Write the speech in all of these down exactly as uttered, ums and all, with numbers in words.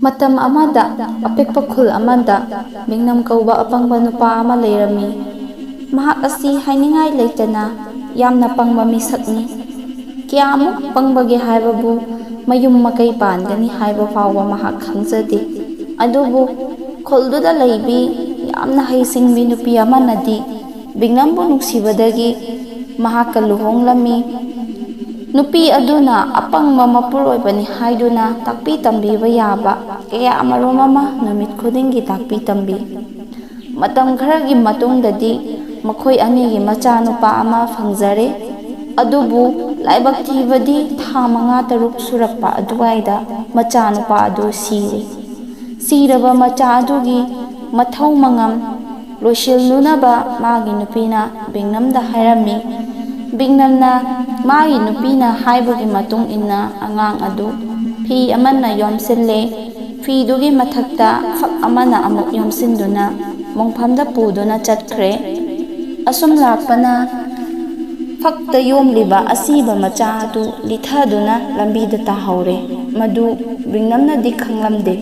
ꯃꯇꯝ ꯑꯃꯗ ꯑꯄꯤꯛꯄ ꯈꯨꯜ ꯑꯃꯗ ꯕꯤꯡꯅꯝ ꯀꯧꯕ ꯑꯄꯪꯕ ꯅꯨꯄꯥ ꯑꯃ ꯂꯩꯔꯝꯃꯤ꯫ ꯃꯍꯥꯛ ꯑꯁꯤ ꯍꯥꯏꯅꯤꯡꯉꯥꯏ ꯂꯩꯇꯅ ꯌꯥꯝꯅ ꯄꯪꯕ ꯃꯤꯁꯛꯅꯤ꯫ ꯀꯌꯥꯃꯨꯛ ꯄꯪꯕꯒꯦ ꯍꯥꯏꯕꯕꯨ, ꯃꯌꯨꯝ ꯃꯀꯩ ꯄꯥꯟꯒꯅꯤ ꯍꯥꯏꯕ ꯐꯥꯎꯕ ꯃꯍꯥꯛ ꯈꯪꯖꯗꯦ꯫ ꯑꯗꯨꯕꯨ ꯈꯨꯜꯗꯨꯗ ꯂꯩꯕꯤ ꯌꯥꯝꯅ ꯍꯩꯁꯤꯡꯕꯤ ꯅꯨꯄꯤ ꯑꯃꯅꯗꯤ ꯕꯤꯡꯅꯝꯕꯨ ꯅꯨꯡꯁꯤꯕꯗꯒꯤ ꯃꯍꯥꯛꯀ ꯂꯨꯍꯣꯡꯂꯝꯃꯤ꯫ ꯅꯨꯄꯤ ꯑꯗꯨꯅ ꯑꯄꯪꯕ ꯃꯄꯨꯔꯣꯏꯕꯅꯤ ꯍꯥꯏꯗꯨꯅ ꯇꯥꯛꯄꯤ ꯇꯝꯕꯤꯕ ꯌꯥꯕ ꯀꯌꯥ ꯑꯃꯔꯣꯝ ꯑꯃ ꯅꯨꯃꯤꯠ ꯈꯨꯗꯤꯡꯒꯤ ꯇꯥꯛꯄꯤ ꯇꯝꯕꯤ꯫ ꯃꯇꯝ ꯈꯔꯒꯤ ꯃꯇꯨꯡꯗꯗꯤ ꯃꯈꯣꯏ ꯑꯅꯤꯒꯤ ꯃꯆꯥꯅꯨꯄꯥ ꯑꯃ ꯐꯪꯖꯔꯦ꯫ ꯑꯗꯨꯕꯨ ꯂꯥꯏꯕꯛ ꯊꯤꯕꯗꯤ ꯊꯥ ꯃꯉꯥ ꯇꯔꯨꯛ ꯁꯨꯔꯛꯄ ꯑꯗꯨꯋꯥꯏꯗ ꯃꯆꯥꯅꯨꯄꯥ ꯑꯗꯨ ꯁꯤꯔꯦ꯫ ꯁꯤꯔꯕ ꯃꯆꯥ ꯑꯗꯨꯒꯤ ꯃꯊꯧ ꯃꯉꯝ ꯂꯣꯏꯁꯤꯜꯂꯨꯅꯕ ꯃꯥꯒꯤ ꯅꯨꯄꯤꯅ ꯕꯤꯡꯅꯝꯗ ꯍꯥꯏꯔꯝꯃꯤ꯫ ꯕꯤꯡꯅꯝꯅ ꯃꯥꯒꯤ ꯅꯨꯄꯤꯅ ꯍꯥꯏꯕꯒꯤ ꯃꯇꯨꯡ ꯏꯟꯅ ꯑꯉꯥꯡ ꯑꯗꯨ ꯐꯤ ꯑꯃꯅ ꯌꯣꯝꯁꯤꯜꯂꯦ꯫ ꯐꯤꯗꯨꯒꯤ ꯃꯊꯛꯇ ꯐꯛ ꯑꯃꯅ ꯑꯃꯨꯛ ꯌꯣꯝꯁꯤꯟꯗꯨꯅ ꯃꯣꯡꯐꯝꯗ ꯄꯨꯗꯨꯅ ꯆꯠꯈ꯭ꯔꯦ꯫ ꯑꯁꯨꯝ ꯂꯥꯛꯄꯅ ꯐꯛꯇ ꯌꯣꯝꯂꯤꯕ ꯑꯁꯤꯕ ꯃꯆꯥ ꯑꯗꯨ ꯂꯤꯊꯗꯨꯅ ꯂꯝꯕꯤꯗ ꯇꯥꯍꯧꯔꯦ꯫ ꯃꯗꯨ ꯕꯤꯡꯅꯝꯅꯗꯤ ꯈꯪꯂꯝꯗꯦ꯫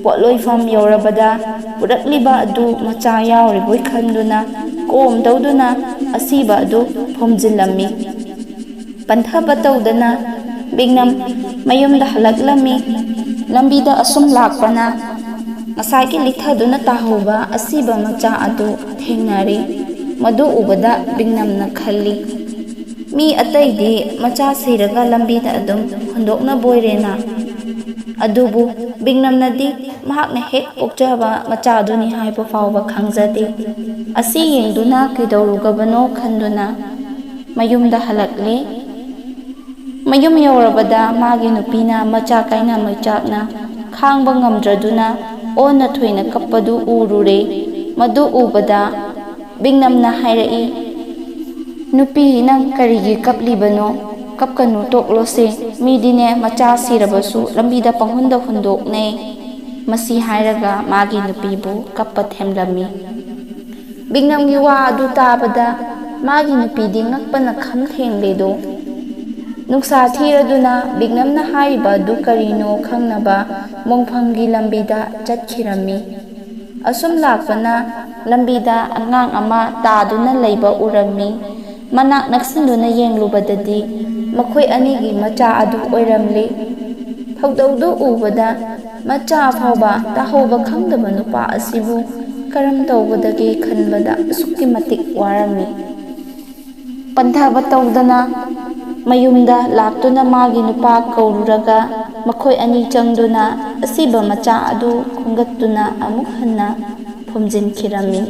ꯄꯣꯠꯂꯣꯏꯐꯝ ꯌꯧꯔꯕꯗ ꯄꯨꯔꯛꯂꯤꯕ ꯑꯗꯨ ꯃꯆꯥ ꯌꯥꯎꯔꯤꯕꯣꯏ ꯈꯟꯗꯨꯅ ꯀꯣꯝ ꯇꯧꯗꯨꯅ ꯑꯁꯤꯕ ꯑꯗꯨ ꯐꯨꯝꯖꯤꯜꯂꯝꯃꯤ꯫ ꯄꯟꯊꯕ ꯇꯧꯗꯅ ꯕꯤꯡꯅꯝ ꯃꯌꯨꯝꯗ ꯍꯜꯂꯛꯂꯝꯃꯤ꯫ ꯂꯝꯕꯤꯗ ꯑꯁꯨꯝ ꯂꯥꯛꯄꯅ ꯉꯁꯥꯏꯒꯤ ꯂꯤꯊꯗꯨꯅ ꯇꯥꯍꯧꯕ ꯑꯁꯤꯕ ꯃꯆꯥ ꯑꯗꯨ ꯊꯦꯡꯅꯔꯦ꯫ ꯃꯗꯨ ꯎꯕꯗ ꯕꯤꯡꯅꯝꯅ ꯈꯜꯂꯤ, "ꯃꯤ ꯑꯇꯩꯗꯤ ꯃꯆꯥ ꯁꯤꯔꯒ ꯂꯝꯕꯤꯗ ꯑꯗꯨꯝ ꯍꯨꯟꯗꯣꯛꯅꯕꯣꯏꯔꯦꯅ"꯫ ꯑꯗꯨꯕꯨ ꯕꯤꯡꯅꯝꯅꯗꯤ ꯃꯍꯥꯛꯅ ꯍꯦꯛ ꯄꯣꯛꯆꯕ ꯃꯆꯥꯗꯨꯅꯤ ꯍꯥꯏꯕ ꯐꯥꯎꯕ ꯈꯪꯖꯗꯦ꯫ ꯑꯁꯤ ꯌꯦꯡꯗꯨꯅ ꯀꯩꯗꯧꯔꯨꯒꯕꯅꯣ ꯈꯟꯗꯨꯅ ꯃꯌꯨꯝꯗ ꯍꯜꯂꯛꯂꯦ꯫ ꯃꯌꯨꯝ ꯌꯧꯔꯕꯗ ꯃꯥꯒꯤ ꯅꯨꯄꯤꯅ ꯃꯆꯥ ꯀꯥꯏꯅ ꯃꯩꯆꯥꯛꯅ ꯈꯥꯡꯕ ꯉꯝꯗ꯭ꯔꯗꯨꯅ ꯑꯣꯟꯅ ꯊꯣꯏꯅ ꯀꯞꯄꯗꯨ ꯎꯔꯨꯔꯦ꯫ ꯃꯗꯨ ꯎꯕꯗ ꯕꯤꯡꯅꯝꯅ ꯍꯥꯏꯔꯛꯏ, "ꯅꯨꯄꯤ, ꯅꯪ ꯀꯔꯤꯒꯤ ꯀꯞꯂꯤꯕꯅꯣ? ꯀꯞꯀꯅꯨ, ꯇꯣꯛꯂꯣꯁꯦ꯫ ꯃꯤꯗꯤꯅꯦ ꯃꯆꯥ ꯁꯤꯔꯕꯁꯨ ꯂꯝꯕꯤꯗ ꯄꯪꯍꯨꯟꯗ ꯍꯨꯟꯗꯣꯛꯅꯩ"꯫ ꯃꯁꯤ ꯍꯥꯏꯔꯒ ꯃꯥꯒꯤ ꯅꯨꯄꯤꯕꯨ ꯀꯞꯄ ꯊꯦꯝꯂꯝꯃꯤ꯫ ꯕꯤꯡꯅꯝꯒꯤ ꯋꯥ ꯑꯗꯨ ꯇꯥꯕꯗ ꯃꯥꯒꯤ ꯅꯨꯄꯤꯗꯤ ꯉꯛꯄꯅ ꯈꯝ ꯊꯦꯡꯂꯦꯗꯣ꯫ ꯅꯨꯡꯁꯥ ꯊꯤꯔꯗꯨꯅ ꯕꯤꯒꯅꯝꯅ ꯍꯥꯏꯔꯤꯕ ꯑꯗꯨ ꯀꯔꯤꯅꯣ ꯈꯪꯅꯕ ꯃꯣꯡꯐꯝꯒꯤ ꯂꯝꯕꯤꯗ ꯆꯠꯈꯤꯔꯝꯃꯤ꯫ ꯑꯁꯨꯝ ꯂꯥꯛꯄꯅ ꯂꯝꯕꯤꯗ ꯑꯉꯥꯡ ꯑꯃ ꯇꯥꯗꯨꯅ ꯂꯩꯕ ꯎꯔꯝꯃꯤ꯫ ꯃꯅꯥꯛ ꯅꯛꯁꯤꯟꯗꯨꯅ ꯌꯦꯡꯂꯨꯕꯗꯗꯤ ꯃꯈꯣꯏ ꯑꯅꯤꯒꯤ ꯃꯆꯥ ꯑꯗꯨ ꯑꯣꯏꯔꯝꯂꯤ꯫ ꯊꯧꯗꯧꯗꯨ ꯎꯕꯗ ꯃꯆꯥ ꯐꯥꯎꯕ ꯇꯥꯍꯧꯕ ꯈꯪꯗꯕ ꯅꯨꯄꯥ ꯑꯁꯤꯕꯨ ꯀꯔꯝ ꯇꯧꯒꯗꯒꯦ ꯈꯟꯕꯗ ꯑꯁꯨꯛꯀꯤ ꯃꯇꯤꯛ ꯋꯥꯔꯝꯃꯤ꯫ ꯄꯟꯊꯕ ꯇꯧꯗꯅ ꯃꯌꯨꯝꯗ ꯂꯥꯛꯇꯨꯅ ꯃꯥꯒꯤ ꯅꯨꯄꯥ ꯀꯧꯔꯨꯔꯒ ꯃꯈꯣꯏ ꯑꯅꯤ ꯆꯪꯗꯨꯅ ꯑꯁꯤꯕ ꯃꯆꯥ ꯑꯗꯨ ꯈꯣꯝꯒꯠꯇꯨꯅ ꯑꯃꯨꯛ ꯍꯟꯅ ꯐꯨꯝꯖꯤꯟꯈꯤꯔꯝꯃꯤ꯫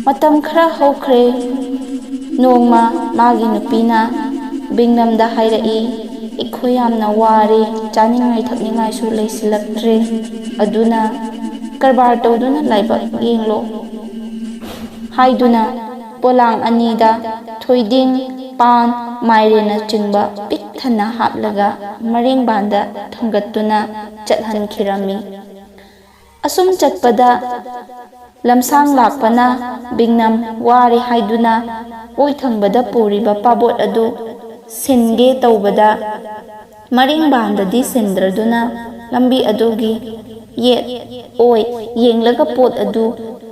ꯃꯇꯝ ꯈꯔ ꯍꯧꯈ꯭ꯔꯦ꯫ ꯅꯣꯡꯃ ꯃꯥꯒꯤ ꯅꯨꯄꯤꯅ ꯕꯤꯡꯅꯝꯗ ꯍꯥꯏꯔꯛꯏ, "ꯑꯩꯈꯣꯏ ꯌꯥꯝꯅ ꯋꯥꯔꯦ, ꯆꯥꯅꯤꯡꯉꯥꯏ ꯊꯛꯅꯤꯡꯉꯥꯏꯁꯨ ꯂꯩꯁꯤꯜꯂꯛꯇ꯭ꯔꯦ, ꯑꯗꯨꯅ ꯀꯔꯕꯥꯔ ꯇꯧꯗꯨꯅ ꯂꯥꯏꯕꯛ ꯌꯦꯡꯂꯣ" ꯍꯥꯏꯗꯨꯅ ꯄꯣꯂꯥꯡ ꯑꯅꯤꯗ ꯊꯣꯏꯗꯤꯡ, ꯄꯥꯟ, ꯃꯥꯏꯔꯦꯟꯅꯆꯤꯡꯕ ꯄꯤꯛ ꯊꯟꯅ ꯍꯥꯞꯂꯒ ꯃꯔꯦꯡꯕꯥꯟꯗ ꯊꯥꯡꯒꯠꯇꯨꯅ ꯆꯠꯍꯟꯈꯤꯔꯝꯃꯤ꯫ ꯑꯁꯨꯝ ꯆꯠꯄꯗ ꯂꯝꯁꯥꯡ ꯂꯥꯛꯄꯅ ꯕꯤꯡꯅꯝ ꯋꯥꯔꯦ ꯍꯥꯏꯗꯨꯅ ꯑꯣꯏ ꯊꯪꯕꯗ ꯄꯨꯔꯤꯕ ꯄꯥꯕꯣꯠ ꯑꯗꯨ ꯁꯤꯟꯒꯦ ꯇꯧꯕꯗ ꯃꯔꯦꯡꯕꯥꯟꯗꯗꯤ ꯁꯤꯟꯗ꯭ꯔꯗꯨꯅ ꯂꯝꯕꯤ ꯑꯗꯨꯒꯤ ꯌꯦꯠ ꯑꯣꯏ ꯌꯦꯡꯂꯒ ꯄꯣꯠ ꯑꯗꯨ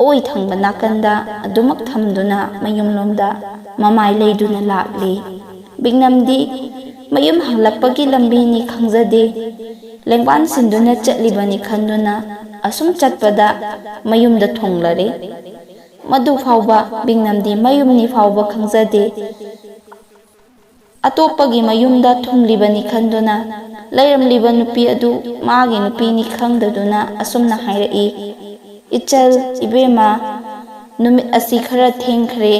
ꯑꯣꯏ ꯊꯪꯕ ꯅꯥꯀꯟꯗ ꯑꯗꯨꯃꯛ ꯊꯝꯗꯨꯅ ꯃꯌꯨꯝꯂꯣꯝꯗ ꯃꯃꯥꯏ ꯂꯩꯗꯨꯅ ꯂꯥꯛꯂꯤ꯫ ꯕꯤꯡꯅꯝꯗꯤ ꯃꯌꯨꯝ ꯍꯜꯂꯛꯄꯒꯤ ꯂꯝꯕꯤꯅꯤ ꯈꯪꯖꯗꯦ꯫ ꯂꯦꯡꯕꯥꯟ ꯁꯤꯟꯗꯨꯅ ꯆꯠꯂꯤꯕꯅꯤ ꯈꯟꯗꯨꯅ ꯑꯁꯨꯝ ꯆꯠꯄꯗ ꯃꯌꯨꯝꯗ ꯊꯨꯡꯂꯔꯦ꯫ ꯃꯗꯨ ꯐꯥꯎꯕ ꯕꯤꯡꯅꯝꯗꯤ ꯃꯌꯨꯝꯅꯤ ꯐꯥꯎꯕ ꯈꯪꯖꯗꯦ꯫ ꯑꯇꯣꯞꯄꯒꯤ ꯃꯌꯨꯝꯗ ꯊꯨꯡꯂꯤꯕꯅꯤ ꯈꯟꯗꯨꯅ ꯂꯩꯔꯝꯂꯤꯕ ꯅꯨꯄꯤ ꯑꯗꯨ ꯃꯥꯒꯤ ꯅꯨꯄꯤꯅꯤ ꯈꯪꯗꯗꯨꯅ ꯑꯁꯨꯝꯅ ꯍꯥꯏꯔꯛꯏ, "ꯏꯆꯜ, ꯏꯕꯦꯝꯃ, ꯅꯨꯃꯤꯠ ꯑꯁꯤ ꯈꯔ ꯊꯦꯡꯈ꯭ꯔꯦ,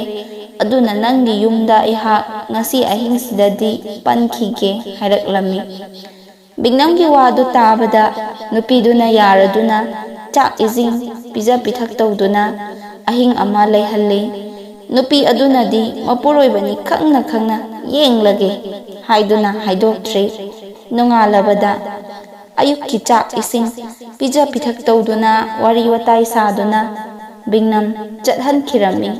ꯑꯗꯨꯅ ꯅꯪꯒꯤ ꯌꯨꯝꯗ ꯑꯩꯍꯥꯛ ꯉꯁꯤ ꯑꯍꯤꯡꯁꯤꯗꯗꯤ ꯄꯟꯈꯤꯒꯦ" ꯍꯥꯏꯔꯛꯂꯝꯃꯤ꯫ ꯕꯤꯡꯅꯝꯒꯤ ꯋꯥꯗꯨ ꯇꯥꯕꯗ ꯅꯨꯄꯤꯗꯨꯅ ꯌꯥꯔꯗꯨꯅ ꯆꯥꯛ ꯏꯁꯤꯡ ꯄꯤꯖ ꯄꯤꯊꯛ ꯇꯧꯗꯨꯅ ꯑꯍꯤꯡ ꯑꯃ ꯂꯩꯍꯜꯂꯤ꯫ ꯅꯨꯄꯤ ꯑꯗꯨꯅꯗꯤ ꯃꯄꯨꯔꯣꯏꯕꯅꯤ ꯈꯪꯅ ꯈꯪꯅ "ꯌꯦꯡꯂꯒꯦ" ꯍꯥꯏꯗꯨꯅ ꯍꯥꯏꯗꯣꯛꯇ꯭ꯔꯤ꯫ ꯅꯣꯡꯉꯥꯜꯂꯕꯗ ꯑꯌꯨꯛꯀꯤ ꯆꯥꯛ ꯏꯁꯤꯡ ꯄꯤꯖ ꯄꯤꯊꯛ ꯇꯧꯗꯨꯅ ꯋꯥꯔꯤ ꯋꯥꯇꯥꯏ ꯁꯥꯗꯨꯅ ꯕꯤꯡꯅꯝ ꯆꯠꯍꯟꯈꯤꯔꯝꯃꯤ꯫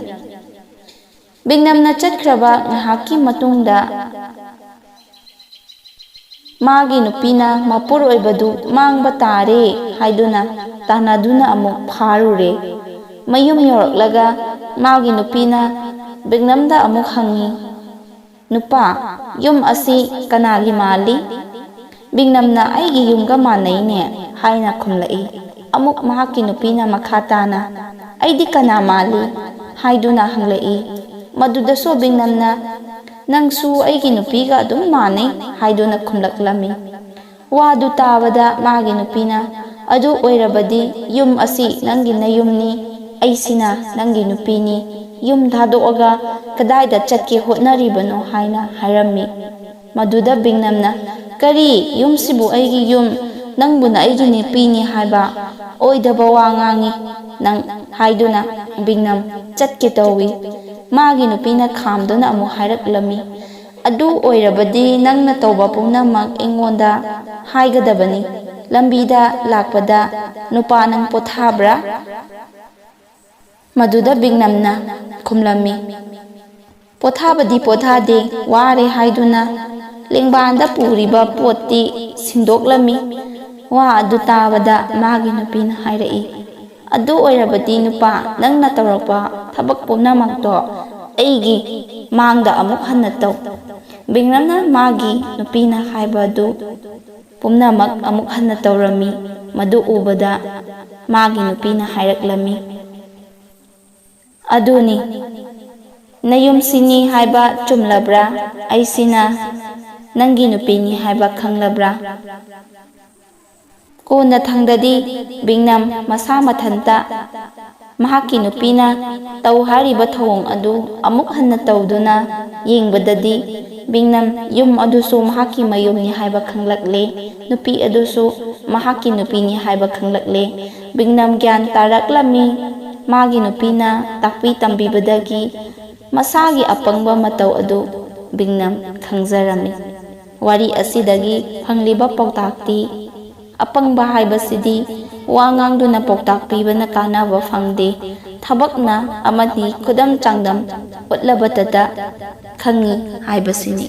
ꯕꯤꯡꯅꯝꯅ ꯆꯠꯈ꯭ꯔꯕ ꯉꯥꯏꯍꯥꯛꯀꯤ ꯃꯇꯨꯡꯗ ꯃꯥꯒꯤ ꯅꯨꯄꯤꯅ ꯃꯄꯨꯔꯣꯏꯕꯗꯨ ꯃꯥꯡꯕ ꯇꯥꯔꯦ ꯍꯥꯏꯗꯨꯅ ꯇꯥꯟꯅꯗꯨꯅ ꯑꯃꯨꯛ ꯐꯥꯔꯨꯔꯦ꯫ ꯃꯌꯨꯝ ꯌꯧꯔꯛꯂꯒ ꯃꯥꯒꯤ ꯅꯨꯄꯤꯅ ꯕꯤꯡꯅꯝꯗ ꯑꯃꯨꯛ ꯍꯪꯉꯤ, "ꯅꯨꯄꯥ, ꯌꯨꯝ ꯑꯁꯤ ꯀꯅꯥꯒꯤ ꯃꯥꯜꯂꯤ?" ꯕꯤꯡꯅꯝꯅ, "ꯑꯩꯒꯤ ꯌꯨꯝꯒ ꯃꯥꯟꯅꯩꯅꯦ" ꯍꯥꯏꯅ ꯈꯨꯝꯂꯛꯏ꯫ ꯑꯃꯨꯛ ꯃꯍꯥꯛꯀꯤ ꯅꯨꯄꯤꯅ ꯃꯈꯥ ꯇꯥꯅ, "ꯑꯩꯗꯤ ꯀꯅꯥ ꯃꯥꯜꯂꯤ?" ꯍꯥꯏꯗꯨꯅ ꯍꯪꯂꯛꯏ꯫ ꯃꯗꯨꯗꯁꯨ ꯕꯤꯡꯅꯝꯅ, "ꯅꯪꯁꯨ ꯑꯩꯒꯤ ꯅꯨꯄꯤꯒ ꯑꯗꯨꯝ ꯃꯥꯟꯅꯩ" ꯍꯥꯏꯗꯨꯅ ꯈꯨꯝꯂꯛꯂꯝꯃꯤ꯫ ꯋꯥꯗꯨ ꯇꯥꯕꯗ ꯃꯥꯒꯤ ꯅꯨꯄꯤꯅ, "ꯑꯗꯨ ꯑꯣꯏꯔꯕꯗꯤ ꯌꯨꯝ ꯑꯁꯤ ꯅꯪꯒꯤ ꯅꯌꯨꯝꯅꯤ, ꯑꯩꯁꯤꯅ ꯅꯪꯒꯤ ꯅꯨꯄꯤꯅꯤ, ꯌꯨꯝ ꯊꯥꯗꯣꯛꯑꯒ ꯀꯗꯥꯏꯗ ꯆꯠꯀꯦ ꯍꯣꯠꯅꯔꯤꯕꯅꯣ?" ꯍꯥꯏꯅ ꯍꯥꯏꯔꯝꯃꯤ꯫ ꯃꯗꯨꯗ ꯕꯤꯡꯅꯝꯅ, "ꯀꯔꯤ? ꯌꯨꯝꯁꯤꯕꯨ ꯑꯩꯒꯤ ꯌꯨꯝ, ꯅꯪꯕꯨꯅ ꯑꯩꯒꯤ ꯅꯨꯄꯤꯅꯤ ꯍꯥꯏꯕ? ꯑꯣꯏꯗꯕ ꯋꯥ ꯉꯥꯡꯉꯤ ꯅꯪ" ꯍꯥꯏꯗꯨꯅ ꯕꯤꯡꯅꯝ ꯆꯠꯀꯦ ꯇꯧꯏ꯫ ꯃꯥꯒꯤ ꯅꯨꯄꯤꯅ ꯈꯥꯝꯗꯨꯅ ꯑꯃꯨꯛ ꯍꯥꯏꯔꯛꯂꯝꯃꯤ, "ꯑꯗꯨ ꯑꯣꯏꯔꯕꯗꯤ ꯅꯪꯅ ꯇꯧꯕ ꯄꯨꯝꯅꯃꯛ ꯑꯩꯉꯣꯟꯗ ꯍꯥꯏꯒꯗꯕꯅꯤ꯫ ꯂꯝꯕꯤꯗ ꯂꯥꯛꯄꯗ ꯅꯨꯄꯥ ꯅꯪ ꯄꯣꯊꯥꯕ꯭ꯔꯥ?" ꯃꯗꯨꯗ ꯕꯤꯡꯅꯝꯅ ꯈꯨꯝꯂꯝꯃꯤ, "ꯄꯣꯊꯥꯕꯗꯤ ꯄꯣꯊꯥꯗꯦ, ꯋꯥꯔꯦ" ꯍꯥꯏꯗꯨꯅ ꯂꯦꯡꯕꯥꯟꯗ ꯄꯨꯔꯤꯕ ꯄꯣꯠꯇꯤ ꯁꯤꯟꯗꯣꯛꯂꯝꯃꯤ꯫ ꯋꯥ ꯑꯗꯨ ꯇꯥꯕꯗ ꯃꯥꯒꯤ ꯅꯨꯄꯤꯅ ꯍꯥꯏꯔꯛꯏ, "ꯑꯗꯨ ꯑꯣꯏꯔꯕꯗꯤ ꯅꯨꯄꯥ, ꯅꯪꯅ ꯇꯧꯔꯛꯄ ꯊꯕꯛ ꯄꯨꯝꯅꯃꯛꯇꯣ ꯑꯩꯒꯤ ꯃꯥꯡꯗ ꯑꯃꯨꯛ ꯍꯟꯅ ꯇꯧ"꯫ ꯕꯤꯡꯅꯝꯅ ꯃꯥꯒꯤ ꯅꯨꯄꯤꯅ ꯍꯥꯏꯕ ꯑꯗꯨ ꯄꯨꯝꯅꯃꯛ ꯑꯃꯨꯛ ꯍꯟꯅ ꯇꯧꯔꯝꯃꯤ꯫ ꯃꯗꯨ ꯎꯕꯗ ꯃꯥꯒꯤ ꯅꯨꯄꯤꯅ ꯍꯥꯏꯔꯛꯂꯝꯃꯤ, "ꯑꯗꯨꯅꯤ, ꯅꯌꯨꯝꯁꯤꯅꯤ ꯍꯥꯏꯕ ꯆꯨꯝꯂꯕ꯭ꯔꯥ? ꯑꯩꯁꯤꯅ ꯅꯪꯒꯤ ꯅꯨꯄꯤꯅꯤ ꯍꯥꯏꯕ ꯈꯪꯂꯕ꯭ꯔꯥ?" ꯀꯣꯟꯅ ꯊꯪꯗꯗꯤ ꯕꯤꯡꯅꯝ ꯃꯁꯥ ꯃꯊꯟꯇ ꯃꯍꯥꯛꯀꯤ ꯅꯨꯄꯤꯅ ꯇꯧ ꯍꯥꯏꯔꯤꯕ ꯊꯧꯑꯣꯡ ꯑꯗꯨ ꯑꯃꯨꯛ ꯍꯟꯅ ꯇꯧꯗꯨꯅ ꯌꯦꯡꯕꯗꯗꯤ, ꯕꯤꯡꯅꯝ ꯌꯨꯝ ꯑꯗꯨꯁꯨ ꯃꯍꯥꯛꯀꯤ ꯃꯌꯨꯝꯅꯤ ꯍꯥꯏꯕ ꯈꯪꯂꯛꯂꯦ, ꯅꯨꯄꯤ ꯑꯗꯨꯁꯨ ꯃꯍꯥꯛꯀꯤ ꯅꯨꯄꯤꯅꯤ ꯍꯥꯏꯕ ꯈꯪꯂꯛꯂꯦ꯫ ꯕꯤꯡꯅꯝ ꯒ꯭ꯌꯥꯟ ꯇꯥꯔꯛꯂꯝꯃꯤ꯫ ꯃꯥꯒꯤ ꯅꯨꯄꯤꯅ ꯇꯥꯛꯄꯤ ꯇꯝꯕꯤꯕꯗꯒꯤ ꯃꯁꯥꯒꯤ ꯑꯄꯪꯕ ꯃꯇꯧ ꯑꯗꯨ ꯕꯤꯡꯅꯝ ꯈꯪꯖꯔꯝꯃꯤ꯫ ꯋꯥꯔꯤ ꯑꯁꯤꯗꯒꯤ ꯐꯪꯂꯤꯕ ꯄꯥꯎꯇꯥꯛꯇꯤ, ꯑꯄꯪꯕ ꯍꯥꯏꯕꯁꯤꯗꯤ ꯋꯥ ꯉꯥꯡꯗꯨꯅ ꯄꯥꯎꯇꯥꯛ ꯄꯤꯕꯅ ꯀꯥꯟꯅꯕ ꯐꯪꯗꯦ, ꯊꯕꯛꯅ ꯑꯃꯗꯤ ꯈꯨꯗꯝ ꯆꯥꯡꯗꯝ ꯎꯠꯂꯕꯇꯗ ꯈꯪꯉꯤ ꯍꯥꯏꯕꯁꯤꯅꯤ꯫